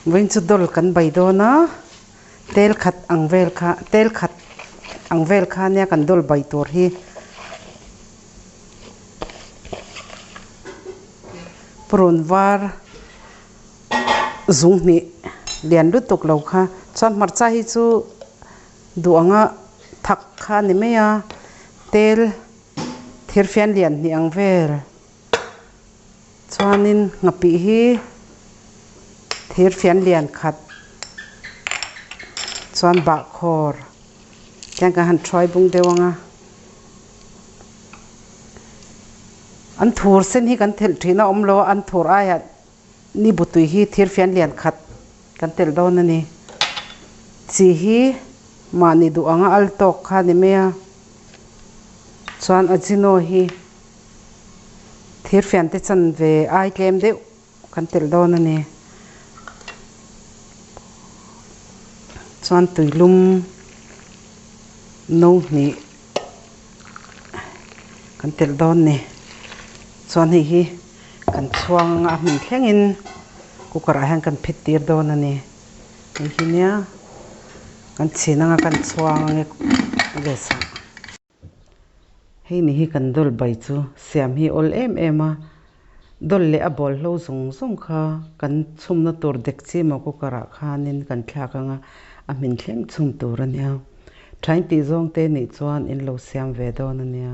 Vawiin chu dawl kan bai dawn a, tel khat ang vel kha tel khat ang vel kha nia kan dawl bai tur hi. Purun var zung hnih lian lutuk lo kha chuan hmarcha hi chu duh anga thak kha a ni mai a, tel thirfian lian hnih ang vel. Chuanin nghapih hi thirfian lian khat chuan bahkhawr khian kan han thuai bung deuh ang a. An thur sen hi kan thelh thin a awm lo a, an thur aiah ni butui hi thirfian lian khat kan telh dawn a ni. Chi hi mahni duh anga al tawk kha a ni mai a, chuan ajino hi. Thirfian te chan ve ai tlem deuh kan telh dawn a ni. Chuan tuilum no hnih kan telh dawn ni. Chuan hei hi kan chhuang anga a hmun thlengin cooker ah hian kan phit tir dawn a ni. Hei hi nia kan chhin anga kan chhuang ange gas ah. Hei ni hi kan dawl bai chu siam hi awl em em a, dawl leh a bawl hlo zawng zawng kha kan chhumna tur dek chi maw cooker ah khanin kan thlak anga a hmin thleng chhum tur a nia. Thain tih zawng te nih chuan in lo siam ve dawn a nia.